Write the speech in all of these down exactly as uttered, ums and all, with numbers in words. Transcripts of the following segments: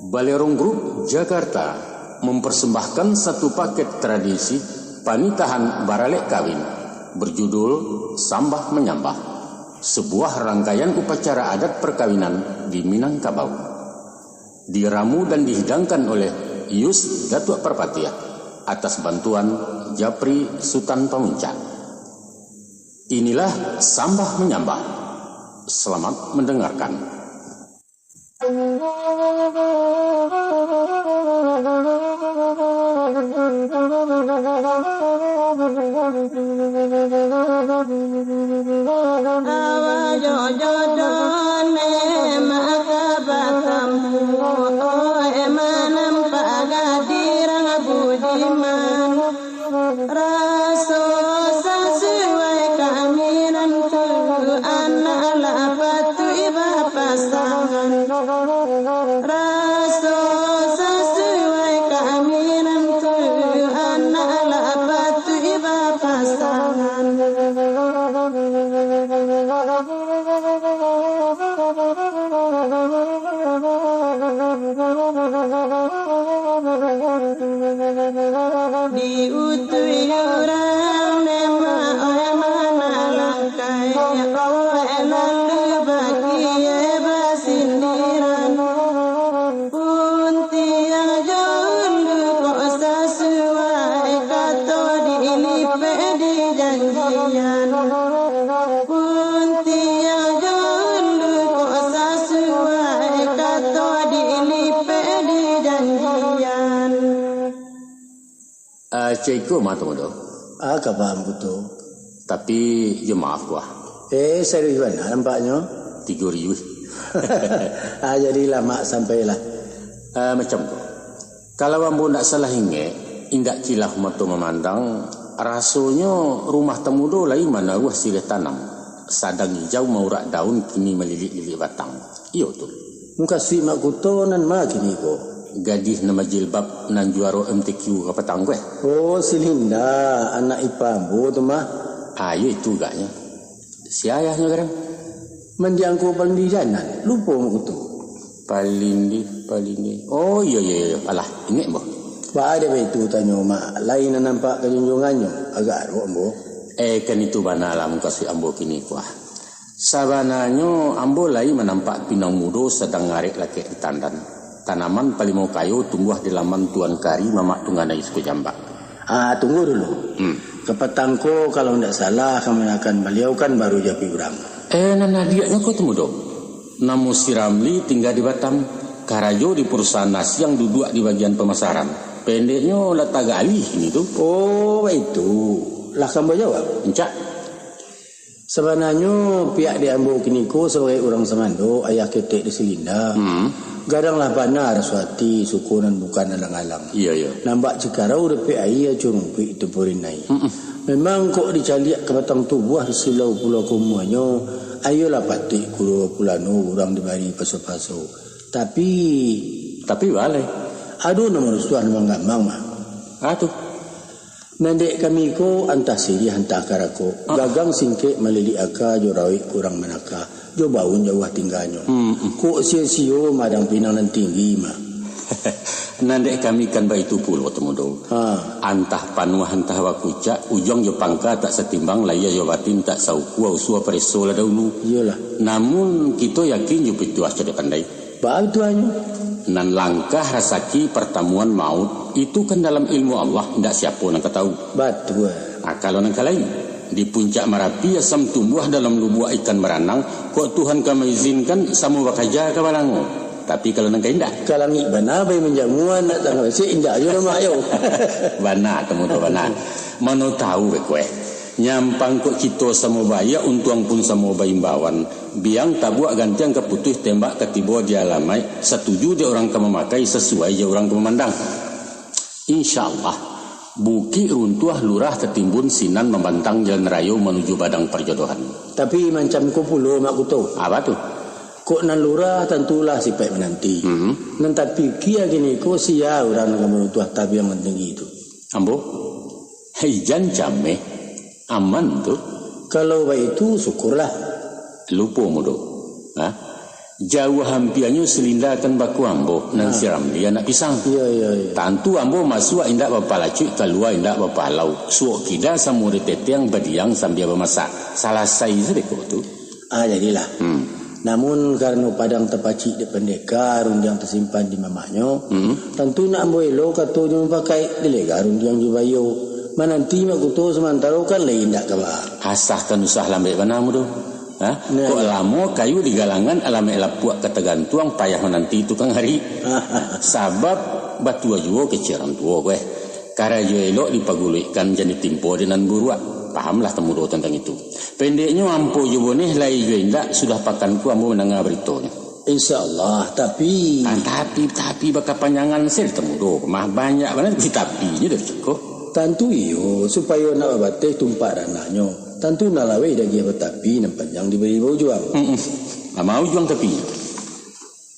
Balerong Group Jakarta mempersembahkan satu paket tradisi panitahan baralek kawin berjudul Sambah Manyambah, sebuah rangkaian upacara adat perkawinan di Minangkabau. Diramu dan dihidangkan oleh Yus Datuak Parpatiah atas bantuan Japri Sutan Pamuncak. Inilah Sambah Manyambah. Selamat mendengarkan. Awa jo jodoh ne maka batamu, oe manampak gadih rang budiman. Raso sasuai kaminan tu, anak lah patuik bapasangan. Raso sasuai kaminan tu, anak lah patuik bapasangan. Diutuih urang dek mak, oe manalangkai, oe lalu bakie basindiran. Puntiang jo ulu kok sasuai, kato dilipek dijanjian. Puntiang jo ulu kok sasuai, kato dilipek dijanjian. Ah, cek iko mah tu, Mudo. Ah, ka paham kuto. Tapi, yo maaf, Kuah. Eh, serius bana nampaknyo. Tigo ribu. Ah, jadi lamak sampailah. Ah, macam ko. Kalau ambo ndak salah ingek, indak kilaf mato mamandang, rasonyo rumah Tamudo lai manaruah siriah tanam, sadang ijau maurak daun, kini malilik-lilik batang. Iyo tu. Mukasuik mak kuto nan ma kini ko? Gadih nan bajilbab nan juaro M T Q kapatang ko, eh? Oh, si Linda, anak ipa ambo tu mah. Ah, iyo itu agaknyo. Sia ayahnyo garang? Mandiang ko Palindih Jainan, lupo mak kuto. Palindih, Palindih. Oh, iyo, iyo, iyo. Alah, ingek ambo. Baa dek baitu tanyo mak, lai nan nampak kajunjuangannyo, agak arok ambo. Eh, kan itu bana lah mukasuik ambo kini ko, ah. Sabananyo, ambo lai manampak pinang mudo sadang ngarek lakek di tandan. Tanaman palimo kayo tumbuah di laman Tuan Kari Mamak Tungganai Suku Jambak. Ah, tunggu dulu. Hmm. Kapatang ko, kalau ndak salah, kamanakan baliau kan baru japuik urang. Eh, nan adiaknyo ko tu mudo. Namo si Ramli tingga di Batam. Karajo di perusahaan asiang, duduak di bagian pamasaran. Pendeknyo, lah tagak alih kini tu. Oh, baitu. Lah ka ambo jawab? Encak. Sabananyo, pihak di ambo kiniko sabagai urang samando, ayah ketek di si Linda. Hmm. Gadang lah bana raso ati, suko nan bukan alang-alang. Iyo, iyo. Nambak cikarau dapek aia, curumpuik itu purinai. Mm-mm. Memang kok dicaliak ka batang tubuah, silau pulo ka umuanyo, aia lah patuik kulo pulano urang dibari paso-paso. Tapi, tapi baleh. Ado nan marusuah nan manggamang mah. Ah, tu. Nan dek kami ko antah siriah, antah karakok. Ah. Gagang singkek malilik aka, jo rawik kurang manaka, jo baun jauah tingganyo. Hmm, hmm. Kok sio-sio madang pinang nan tinggi mah. Nan dek kami kan baitu pulo tu mudo. Ha. Antah panuah, antah bakucak, ujuang jo pangka tak satimbang, lahia jo batin tak saukua, usua pareso lah dahulu. Iyolah. Namun, kito yakin jo pituah cadiak pandai. Baa tuanyo? Nan langkah rasaki, partamuan maut, itu kan dalam ilmu Allah, indak siapo nan ka tahu. Batua. Ah, kalau nan ka lain, di puncak Marapi asam tumbuah, dalam lubuak ikan baranang, kok Tuhan ka maizinkan samo bakaja ka balango. Tapi kalau nan ka indak? Ka langik bana bai manjamua, nak tangah basik indak jo lamak yo. Bana, tamu tu bana. Mano tahu beko eh. Nyampang kok kito samo baiak, untuang pun samo baimbauan. Biang tabuak gantiang ka putuih, tembak ka tibo di alamaik, satuju dek urang ka mamakai, sasuai jo urang ka mamandang. Insya Allah, bukik runtuah, lurah tatimbun, sinan mambantang jalan rayo manuju padang parjodohan. Tapi mancam ko pulo, Mak Kuto. Apa tu? Kok nan lurah, tantulah sipaik mananti. Hmm. Nan tapikia kini ko, sia urang nan ka maruntuah tabiang nan tinggi tu? Ambo? Hei, jan cameh. Aman tu. Kalau baitu, syukurlah. Lupo mudo. Ha? Jauah ampianyo salinda kan bako ambo, nan si Ramli anak pisang. Iyo, iyo, iyo. Tantu ambo masuak indak bapalacuik, kalua indak bapalau. Suok kida samo di tetiang, badiang sambia bamasak. Salasai sadeko tu. Ah, jadilah. Hmm. Namun, karano padang tapacik dek pandeka, rundiang tasimpan di mamaknyo, Hmm. tantu nak ambo elo katonyo mupakaik, dilega rundiang jo bayo. Mananti Mak Kuto samantaro kan lai indak ka baa. Asah kan usah lambek bana ambo tu. Ha? Nah, Kok iyo. lamo kayu di galangan, alamaik lapuak ka tagantuang, payah mananti tukang ari. Sabab batua juo kecek urang tuo ko, eh. Karajo elok dipaguluikkan, jan ditimpo dek nan buruak. Pahamlah Tamudo tantang itu. Pendeknyo, ampo jo boneh lai jo indak, sudah pakan ko ambo mandanga baritonyo. Insya Allah, tapi Ah, tapi, tapi bakapanjangan se Tamudo, mah banyak bana tapi-tapinyo dari cako. Tantu iyo, supayo nak babateh tumpak ranahnyo. Tantu nan laweh dagiah batapi, nan panjang dibari baujuang. Mm-mm. Lah mau juang tapi.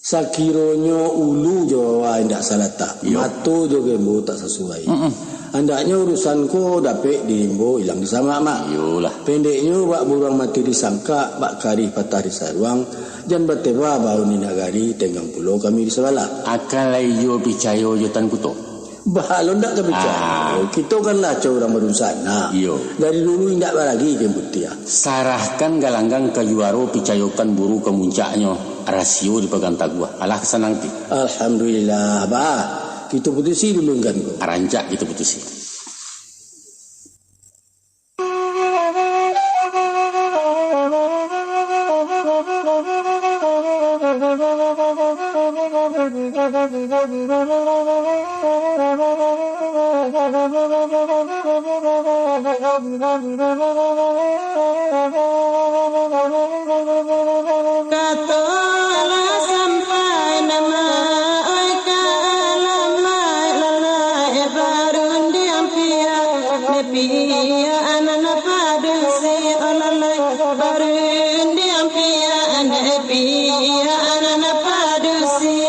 Sakironyo ulu jo wawa indak salatak, Iyo. mato jo gembo tak sasuai. Mm-mm. Andaknyo urusan ko dapek dirimbo, ilang disamak, Mak. Iyolah. Pendeknyo, bak buruang mati di sangkak, bak karih patah di saruang, jan bateba baun di nagari, tenggang pulo kami di sabalah. Akan lai juo picayo jo Tan Kuto? Bah, lo ndak ka picayo. Ah. Kito kan lah cak urang badunsanak. Iyo. Dari dulu indak baragi kain putiah. Sarahkan galanggang ka juaro, picayokan buru ka muncaknyo. Rasio dipagang taguah. Alah ka sanang ti. Alhamdulillah, bah. Kito putusi dulu enggan ko. Rancak kito putusi. Kato lah sampai nama, oi, ka alamaik lalai, barundiang pia, ne pia anak padusi, oh, lalai, barundiang pia, ne pia anak padusi.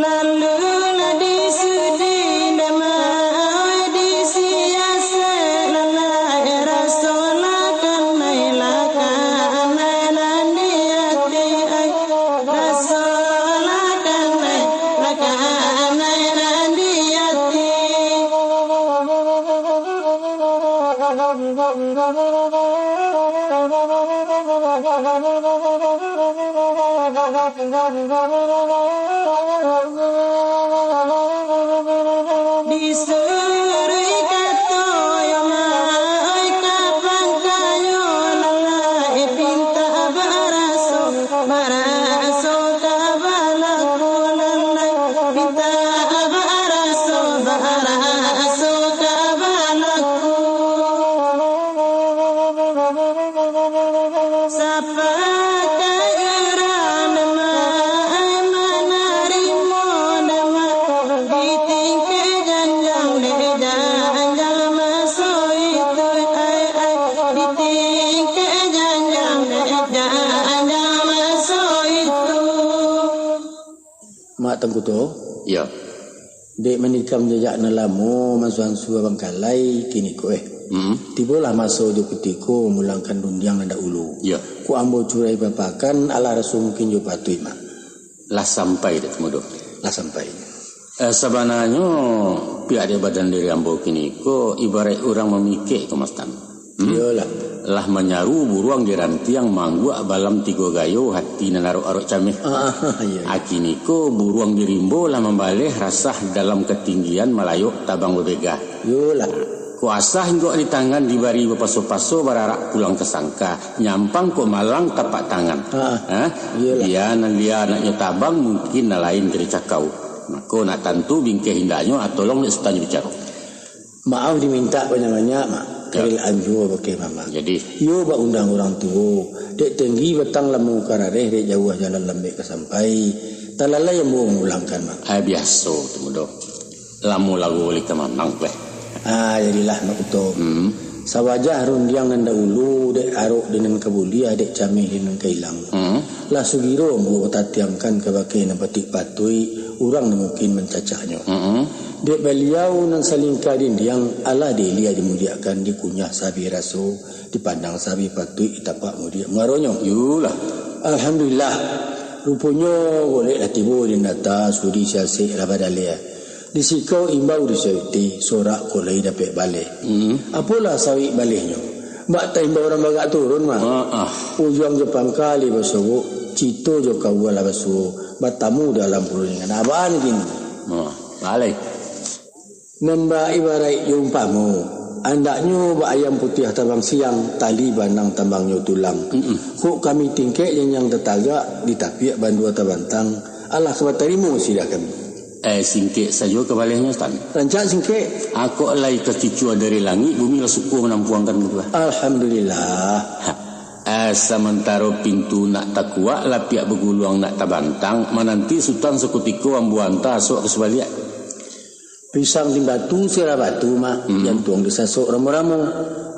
Lalu lah disudi dama, disiasek lalai, raso lah kanai, lah kanai nan di ati, ai. Raso lah kanai, lah kanai nan di ati. Disuruh kato yo ma, oi, ka pangkayo lalai, pinta baraso, baraso ka balaku lalai, pinta baraso, baraso ka balaku. Sapakai urang dama, ai, manarimo dama, di tingkek janjang, dek janjang maso itu, ai, ai, di tingkek janjang, dek janjang maso itu. Mak Tangkuto? Iyo. Dek manikam jajak nan lamo, mansuansu abangkalai, kini ko, eh. Hmm. Tibolah maso jo kutiko mamulangkan rundiang nan dahulu. Iyo. Kok ambo curai papakan, alah raso mungkin jo patuik, Mak. Lah sampai dek Tamudo? Lah sampai. Eh, sabananyo, pihak dek badan diri ambo kini ko, ibaraik urang mamikek ko, Mas Tan. Hmm? Iyolah. Lah manyaru buruang di rantiang, mangguak balam tigo gayo, hati nan arok-arok cameh. Ah, iyo, iyo. Kini ko buruang di rimbo lah mambaleh, rasah dalam katinggian, malayok tabang babega. Iyolah. Kok asah inggok di tangan, dibari bapaso-paso, bararak pulang ka sangka, nyampang kok malang tapak tangan. Ah, Ha? iyolah. Bia nan lia anaknyo tabang, mungkin nan lain ka dicakau. Mako nak tantu bingkeh indaknyo, ah, tolong dek Sutan bicaro. Maaf dimintak banyak-banyak, Mak. Ya. Karil anjua bakeh mamak. Jadi? Iyo bak undang urang tuo. Dek tenggi batang lamo karareh, dek jauah jalan lambek ka sampai. Talalai ambo mamulangkan, Mak. Ai, biaso tu, Mudo. Lamo lagu ulih ka manang, beh. Ah, jadilah, Mak Kuto. Hmm. Sawajah rundiang nan dahulu, dek arok di nan ka buliah, dek cameh di nan ka ilang. Hmm. Lah sugiro ambo batatiangkan kabake nan patik patuik, urang nan mungkin mancacaknyo. Mm-mm. Dek baliau nan salingka dindiang, alah diilia dimudiakkan, dikunyah sabih raso, dipandang sabih patuik, ditapak mudiak muaronyo. Yulah. Alhamdulillah. Ruponyo golek lah tibo di nata, sudi siasek lah badaleh. Disikau imbau disauti, sorak kok lai dapek baleh. Hmm. Apolah sawik balehnyo? Bak taimbau urang bagak turun mah. Ah, ah. Ujuang jo pangka lai basobok, cito jo kaua lah basuo, batamu dalam parundingan. Abaan kini. Ah, baleh. Nan baibaraik jo umpamo, andaknyo bak ayam putiah tabang siang, tali banang tambangnyo tulang. Mm-mm. Kok kami tingkek janjang tatagak, ditapiak bandua tabantang, alah ka batarimo siriah kami. Eh, singkek sajo ka balehnyo, Tan. Rancak singkek. Akok lai ka cucua dari langik, bumi lah suko manampuangkan gitu lah. Alhamdulillah. Ha. Eh, samantaro pintu nak takuak, lapiak baguluang nak tabantang, mananti Sutan sakutiko ambo anta asok ka subaliak. Pisang di batu, sirah batu, Mak. Hmm. Jantuang disasok ramo-ramo.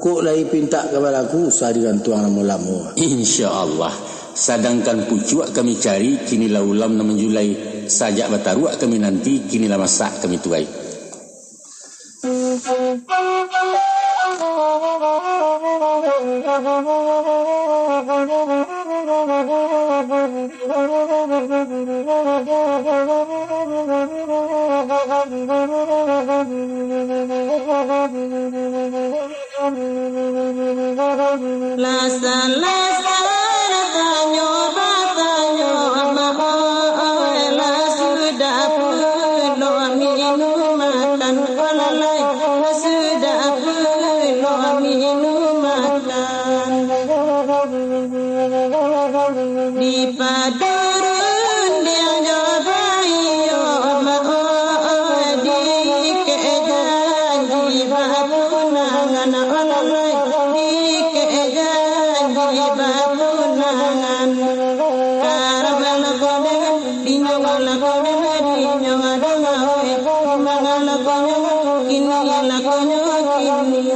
Kok lai pintak ka balaku, usah digantuang lamo-lamo. Insya Allah. Sadangkan pucuak kami cari, kini lah ulam nan manjulai. Sajak bataruak kami nanti, kini lah masak kami tuai. Lasa-lasa tanyo batanyo, Amak, oh, oh, lah sudah pulo minum makan, oh, lalai, lah sudah pulo minum makan. Di padurun diang jo bayo, Amak, oh, oh, di kek janji batunangan, oh, lalai, di kek janji batunangan. Karang lakonyo, dinyo lakonyo, dinyo adongan, oi, mangan lakonyo, kini lakonyo, kini.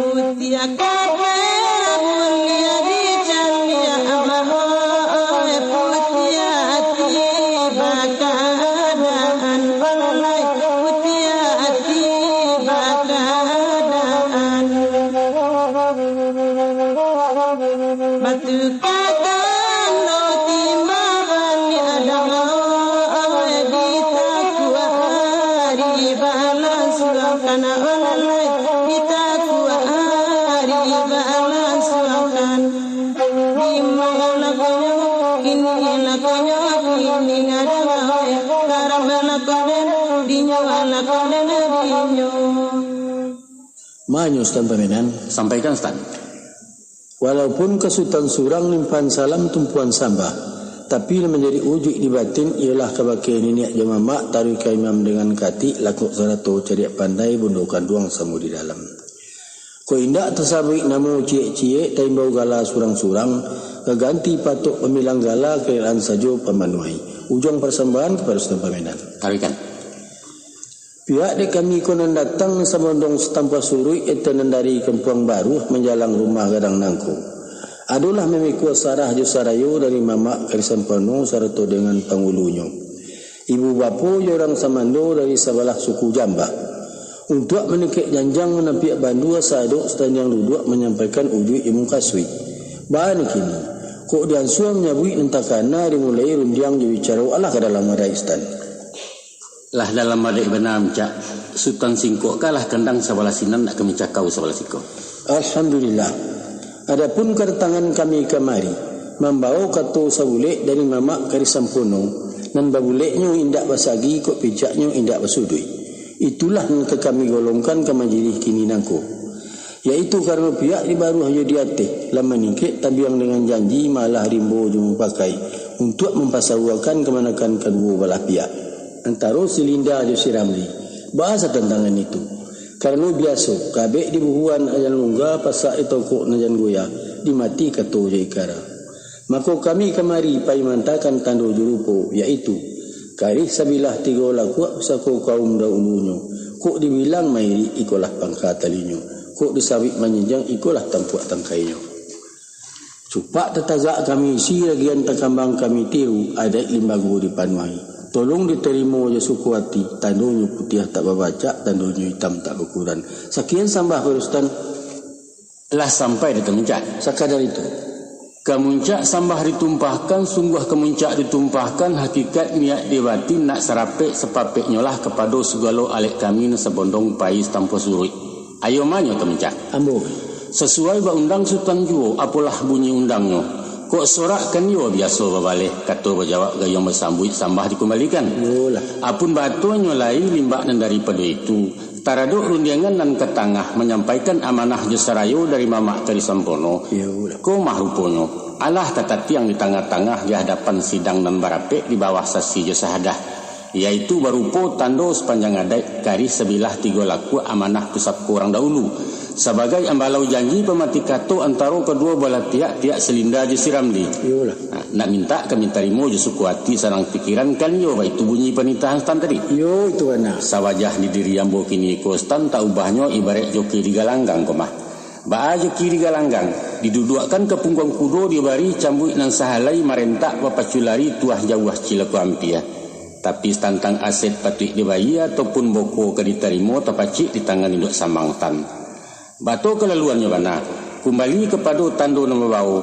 Putiah kaka buliah dicaliak, Amak, oh, oh, putiah ati bakaadaan, balai, putiah ati bakaadaan. Batu Katan lo timba baliak dang, oh, oh, ditakuak ari balansuangkan, oh, lalai, ditakuak ari balansuangkan. Di ma lakonyo, kini lakonyo, kini ngadang, oh, karang lakonyo, dinyo lakonyo, dinyo. Manyo, Sutan Pamenan. Sampaikan, Sutan. Walaupun ka Sutan surang limpahan salam tumpuan sambah, tapi nan manjadi ujuik di batin iyolah kabake niniak jo mamak, taruih ka imam dengan katik, lakok sarato cadiak pandai, bundo kanduang samo di dalam. Kok indak tasabuik namo ciek-ciek, taimbau gala surang-surang, gaganti patok pambilang gala, karelaan sajo pamanuahi. Ujuang parsambahan kapado Sutan Pamenan. Taruihkan. Pihak dek kami ko nan datang, sabondong satampah suruik, etan nan dari Kampuang Baruah, manjalang rumah gadang nangko. Adolah mamikua sarah jo sarayo dari mamak Kari Sampono sarato dengan pangulunyo. Ibu bapo jo urang samando dari sabalah suku Jambak. Untuak maningkek janjang manapiak bandua, sadok satandiang duduak manyampaikan ujuik jo mukasuik. Baa nan kini, kok diansua manyabuik nan takana, dimulai rundiang jo bicaro, alah ka dalam adaik, Sutan. Lah dalam adaik bana, Ancak. Sutan singkok kalah kandang sabalah sinan, nak kami cakau sabalah siko. Alhamdulillah. Adapun kadatangan kami kamari, mambawo kato sabulek dari mamak Kari Sampono, nan babuleknyo indak basagi, kok picaknyo indak basuduik. Itulah nan ka kami golongkan ka majilih kini nangko. Yaitu karano pihak di baruah jo di ateh lah maningkek tabiang dengan janji, malah rimbo jo mupakai untuak mampasauakan kamanakan kaduo balah pihak, antaro si Linda jo si Ramli. Baa satantangan itu? Karano biaso, kabek dibuhuan nan jan lungga, pasak ditokok nan jan goyah, dimati kato jo ikara. Mako kami kamari pai maantakan tando jo rupo, yaitu, karih sabilah tigo lakuak pusako kaum dahulunyo, Kok dibilang mairik, ikolah pangka talinyo. Kok disawik manjinjiang, ikolah tampuak tangkainyo. Cupak tatagak kami isi, ragian takambang kami tiru, adaik limbago dipanuahi. Tolong ditarimo jo suko ati, tandonyo putiah tak babacak, tandonyo itam tak bakuran. Sakian sambah Pak Rustan. Lah sampai di Tamuncak. Sakadar itu. Ka muncak sambah ditumpahkan, sungguah ka muncak ditumpahkan, hakikat niat di batin nak sarapek sapapeknyo lah kapado sagalo alek kami nan sabondong pai satampuah suruik. Ayo manyo Tamuncak. Ambo. Sasuai baundang Sutan juo, apolah bunyi undangnyo. Kok sorak kan iyo biaso babaleh, kato bajawab gayuang basambuik sambah dikumbalikan. Iyolah. Apun batonyo lai limbak nan daripado itu, taradok rundiangan nan ka tangah manyampaikan amanah jo sarayo dari Mamak Kari Sampono. Iyolah. Ko mah ruponyo, alah tatatiang di tangah-tangah di hadapan sidang nan barapek di bawah sasi jo sahadah, yaitu barupo tando sapanjang adaik, karih sabilah tigo lakuak amanah pusako urang dahulu, sabagai ambalau janji pamati kato antaro kaduo balah pihak, pihak si Linda jo si Ramli. Iyolah. Nah, nak mintak kami tarimo jo suko ati, sanang pikiran, kan iyo baitu bunyi panitahan Sutan tadi. Iyo, itu bana. Sawajah di diri ambo kini ko Sutan, tak ubahnyo ibaraik joki di galanggang ko mah. Baa joki di galanggang, diduduakkan ka pungguang kudo, dibari cambuik nan sahalai, marentak bapacu lari, tuah jauah cilako ampia. Tapi satantang aset patuik dibayia ataupun boko ka ditarimo, tapacik di tangan induak samang Sutan. Bato kalaluannyo bana, kumbali kapado tando nan babao.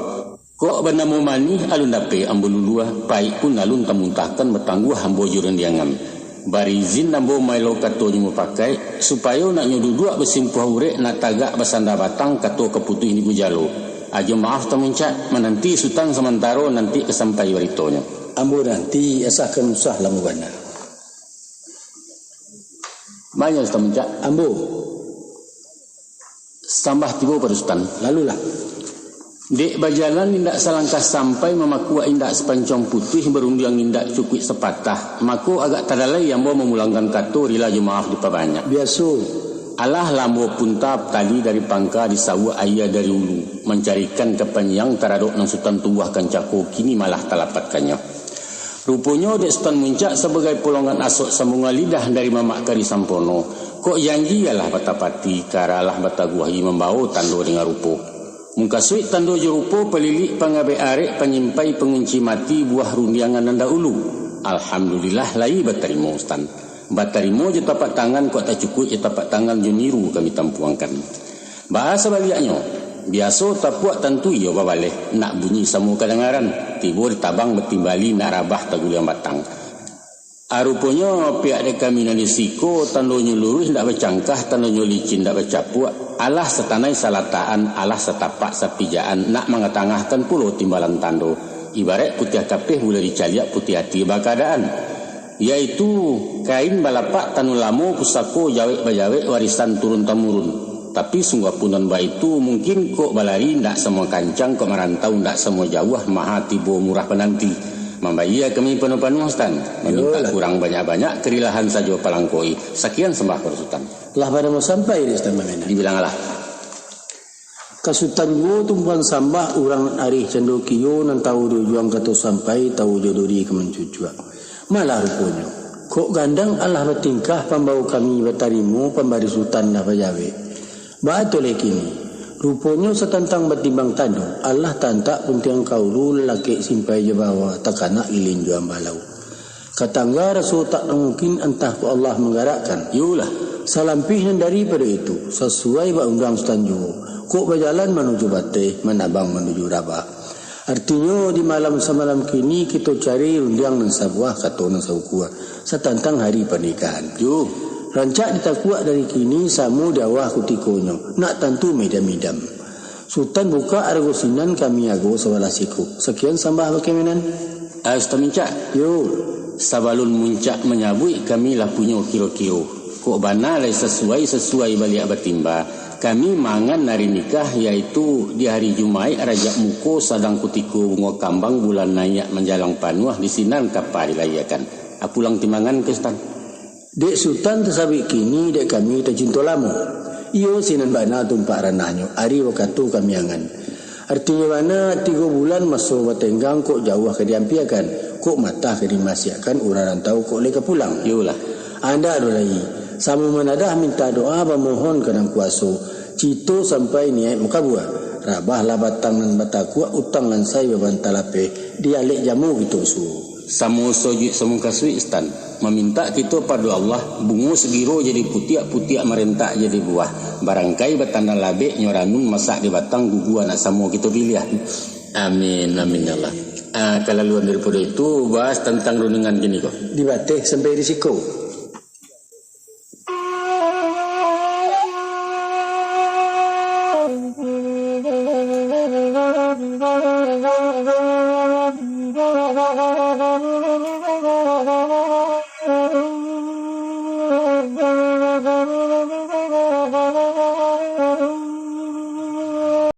Kok banamo manih alun dapek ambo lulua, paik pun alun tamuntahkan, batangguah ambo jo rundiangan. Bari izin ambo maelo katonyo mupakaik, supayo nak nyo duduak basimpuah urek, nak tagak basanda batang, kato ka putuih di gujalo. Ajo maaf Tamuncak, mananti Sutan samantaro, nanti ka sampai baritonyo. Ambo nanti, asa kan usah lamo bana. Manyo Tamuncak. Ambo. Sambah tibo pado Sutan. Lalulah. Dek bajalan indak salangkah sampai, mamakuak indak sapancuang putuih, barundiang indak cukuik sapatah, mako agak tadalai ambo mamulangkan kato, rila jo maaf dipabanyak. Biaso. Alah lah ambo punta tali dari pangka, disawuak aia dari ulu, mancarikan kapanyiang taradok nan Sutan tubuahkan cako, kini malah talapatkannyo. Ruponyo dek Sutan Muncak sabagai polongan asok sambungan lidah dari Mamak Kari Sampono, kok janji alah batapati, kara alah bataguahi, mambao tando dengan rupo. Mukasuik tando jo rupo, palilik pangabek arek, panyimpai pangunci mati, buah rundiangan nan dahulu. Alhamdulillah, lai batarimo Sutan. Batarimo jo tapak tangan, kok tacukuik jo tapak tangan, jo niru kami tampuangkan. Baa sabaliaknyo, biaso tapuak tantu iyo babaleh, nak bunyi samo kadangaran, tibo ditabang batimbali, nak rabah taguliang batang. A, ruponyo pihak dek kami nan di siko, tandonyo luruih ndak bacangkah, tandonyo licin ndak bacapuak, alah satanai salatakan, alah satapak sapijaan, nak mangatangahkan pulo timbalan tando, ibaraik putiah kapeh buliah dicaliak putiah ati bakaadaan. Yaitu kain balapak tanun lamo, pusako jawek bajawek, warisan turun tamurun. Tapi sungguah pun nan baitu, mungkin kok balari ndak samo kancang, kok marantau ndak samo jauah, maha tibo murah pananti. Mambayia kami panuah-panuah Sutan, mamintak Yolah. kurang banyak-banyak, karilahan sajo palangkoi. Sakian sambah ka Sutan. Lah pada mau sampai di Sutan Mamenan. Dibilang alah. Ka Sutan juo tumpuan sambah, urang nan arih cando kio, nan tahu di ujuang kato sampai, tahu jo duri ka mancucuak. Malah ruponyo, kok gandang alah batingkah, pambao kami batarimo, pambari Sutan lah bajawek. Baa tu lai kini, ruponyo satantang batimbang tando, alah taantak puntiang kaulu, lalakek simpai jo bawa, takanak lilin jo ambalau. Ka tangga raso tak mungkin, antah kok Allah manggarakkan. Iyolah. Salampih nan daripado itu, sasuai baundang Sutan juo, kok bajalan manuju bateh, manabang manuju rabah. Artinyo, di malam samalam kini, kito cari rundiang nan sabuah, kato nan saukua, satantang hari panikahan. Yo. Rancak ditakuak dari kini, samo di awah kutikonyo, nak tantu midam-midam. Sutan bukak arago sinan, kami ago sabalah siko. Sakian sambah bakeh Mamenan. Ah, Sutan Muncak. Yo. Sabalun Muncak manyabuik, kami lah punyo kiro-kiro. Kok bana lai sasuai-sasuai baliak batimba, kami maangan ari nikah, yaitu di hari Jumaik Rajab Muko, sadang kutiko bungo kambang, bulan naiak manjalang panuah, di sinan kapa dilahiakan. Ah, pulang timbangan ka Sutan. Dek Sutan tasabik kini, dek kami tacinto lamo. Iyo sinan bana tumpak ranahnyo, ari wakatu kami angan. Artinyo bana, tigo bulan maso batenggang, kok jauah ka diampiakan, kok matah ka dimasiakkan, urang rantau kok lai ka pulang. Iyolah. Andak doh lai. Samo manadah minta doa bamohon ka Nan Kuaso, cito sampai niaik makabua. Rabahlah batang nan batakuak, utang nan sai babanta lapeh, di alek jamu kito suo. Samo sojuik samo kasuik, Stan. Mamintak kito pado Allah, bungo sagiro jadi putiak, putiak marentak jadi buah. Barangkai batanda labek, nyo ranun masak di batang, gugua nak samo kito piliah. Amin, amin ya Allah. Ah, kalaluan daripado itu, bahas tantang runungan kini ko. Dibateh sampai di siko.